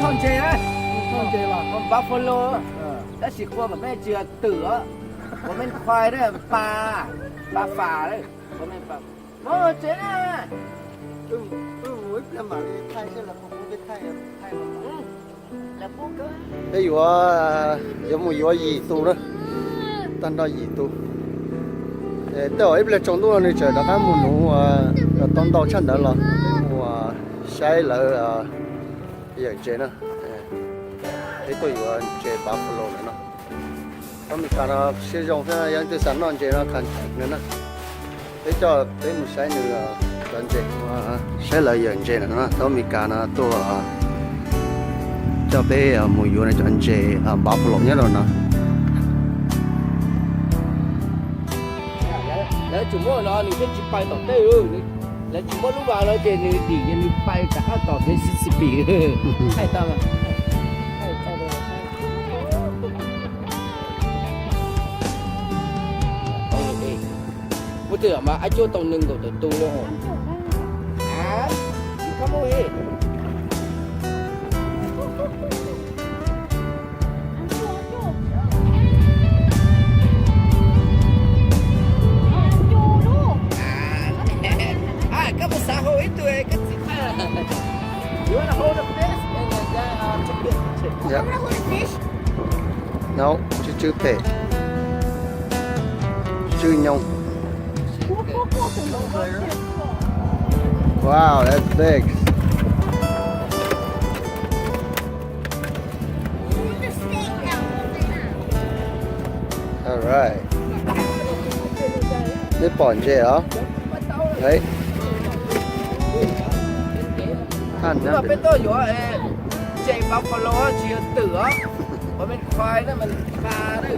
Ntses na, ntses los buffalo, tab sis qua kom peb tsis yog twm os, qua mej khoai na, pa, pa fas, qua mej pa, muab tsev na. Peb yuav, yuav mus yuav yim tus na, tag nrho yim tus. Tej zaum ib pliag tsaus ntuj no nws tseem rov qab mus nuv tau ntau tshaj ntawd los mus saib lawv yawm ntses na. Peb tuaj yuav ntses buffalo lawm no. Thaum Meskas no siab zoo thiab, yog leej twg xav noj ntses no khav nws na. Peb coj peb mus saib nws cov ntses, saib lawv yawm ntses no. Thaum Meskas no tuaj coj peb mus yuav nws cov ntses buffalo nyob rau no. Lawv tsis muab no nws thiaj tsis pais tom tej. Lawv tsis muab lub vas no ces nws dim ces nws pais rov qab tom kev Mississippi. Muab tej yam mas ab cuab tau nees nkaum tawm tus li. Koj puas xav hu ib tug koj txiv? You wanna hold the fish and then, uh, take it. Yeah. No, tsw tsw phem. Tsw nyoog. Wow, that's big. All right. Neb pom ntses os. Peb tuaj yuav ntses buffalo tsis yog twm os. Ua me khoai na, me khoai na.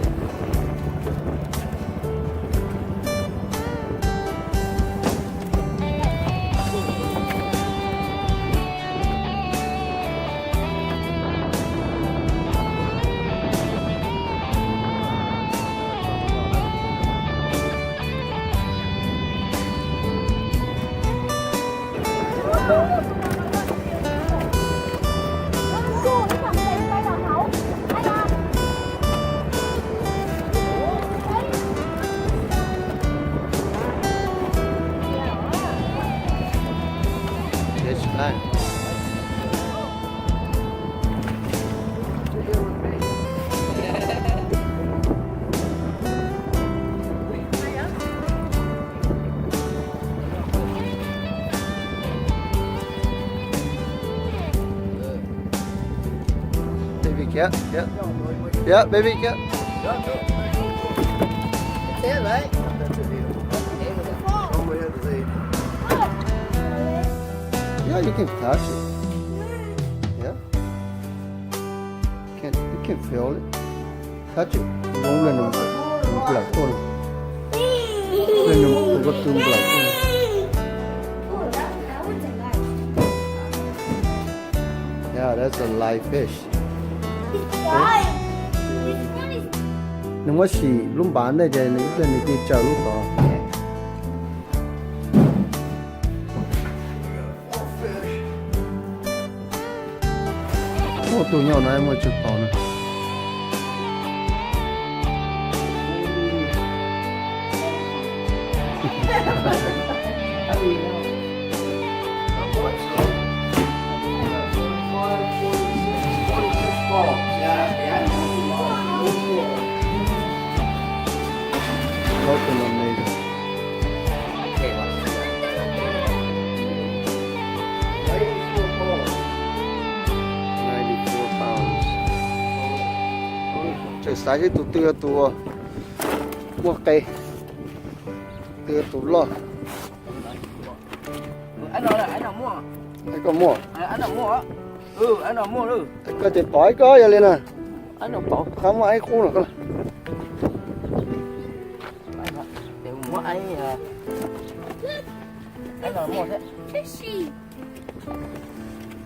Baby kiag, kiag. Yeah, baby kiag. Yeah, you can touch it. Yeah. Can, you can feel it. Touch it. Zoo li nws nplawm tuaj li. Zoo li nws nplawm tuaj li. Yeah, that's a live fish. Nws muab sim lub npav ntej ces nws ib pliag nws tig tsaws lub tod. Muaj tus nyob no muaj tsw tod na. Open them, maybe. Ninety-four pounds. Tseem xav seb tus twg yog tus muaj qe, twg yog tus loj. Koj muaj? Koj ces pom ib koj yog li na. Qhov muaj aib qub no koj.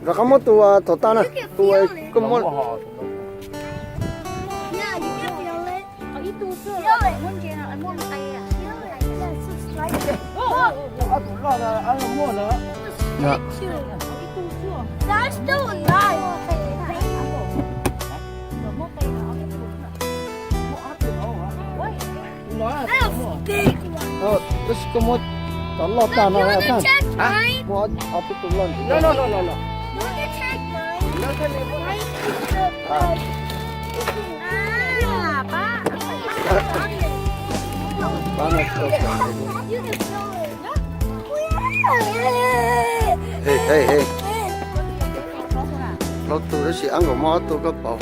Rov qab muab tus thaum tas na, tus koj muab. Ob tug loj no, ob tug muaj no. That's still alive. Koj muab cov loj tag no, muab ob peb tug loj ntxiv. Plaub tug tab sis ab nkaus muab ob tug koj pauv.